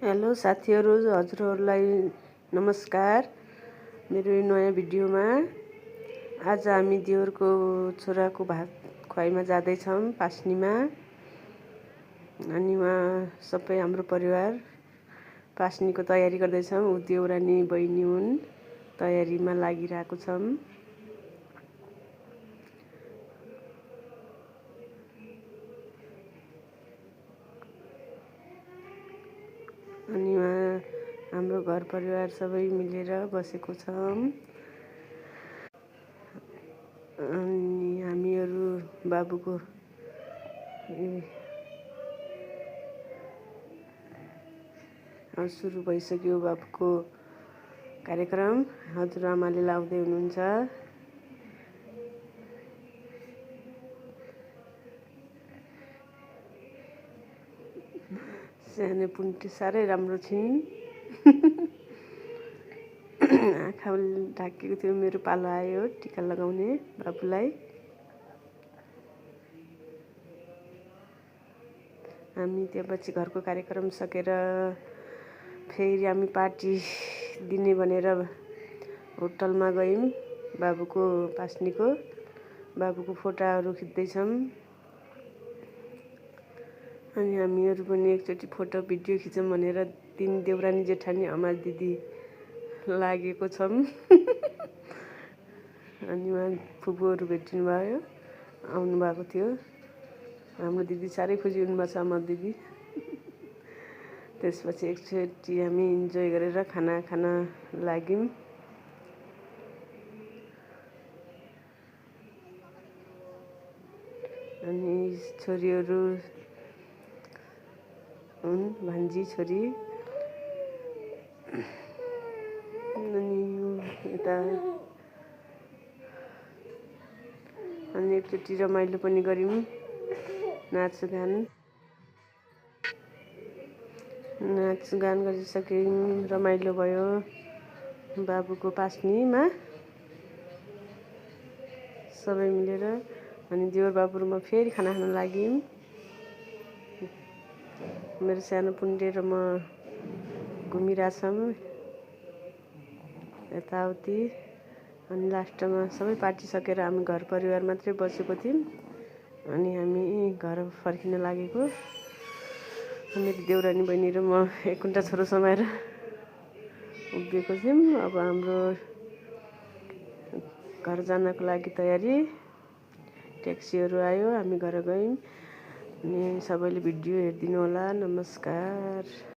Hello साथीहरू, हजुरहरूलाई नमस्कार। मेरो यो नयाँ भिडियोमा आज हामी देउरको छोराको भात खुवाइमा जाँदैछौँ पास्नीमा। अनि उहाँ सबै हाम्रो परिवार पास्नीको तयारी गर्दैछौँ। ऊ देउरानी बहिनी हुन्, तयारीमा लागिरहेको छौँ। अनि उहाँ हाम्रो घर परिवार सबै मिलेर बसेको छौँ। अनि हामीहरू बाबुको सुरु भइसक्यो बाबुको कार्यक्रम। हजुरआमाले लाउँदै हुनुहुन्छ। सानो पुन्टी साह्रै राम्रो छिन्। आँखा ढाकेको थियो, मेरो पालो आयो टिका लगाउने बाबुलाई। हामी त्यसपछि घरको कार्यक्रम सकेर फेरि हामी पार्टी दिने भनेर होटलमा गयौँ। बाबुको पास्नीको बाबुको फोटाहरू खिच्दैछौँ। अनि हामीहरू पनि एकचोटि फोटो भिडियो खिचौँ भनेर 3 देउरानी जेठानी अमार दिदी लागेको छौँ। अनि उहाँ फुपूहरू भेटिनु भयो, आउनुभएको थियो। हाम्रो दिदी साह्रै खुसी हुनुभएको छ, अमर दिदी। त्यसपछि एकचोटि हामी इन्जोय गरेर खाना खान लाग्यौँ। अनि छोरीहरू हुन्, भान्जी छोरी। अनि यता अनि एकचोटि रमाइलो पनि गऱ्यौँ, नाचगान गरिसक्यौँ। रमाइलो भयो बाबुको पास्नीमा सबै मिलेर। अनि देवर बाबुमा फेरि खाना खान लाग्यौँ। मेरो सानो पुण्डे र म घुमिरहेछौँ यताउति। अनि लास्टमा सबै पार्टी सकेर हामी घर परिवार मात्रै बसेको थियौँ। अनि हामी घर फर्किन लागेको। मेरो देउरानी बहिनी र म एक कुन्टा छोरो समाएर उभिएको थियौँ। अब हाम्रो घर जानको लागि तयारी। ट्याक्सीहरू आयो, हामी घर गयौँ। अनि सबैले भिडियो हेरिदिनु होला। नमस्कार।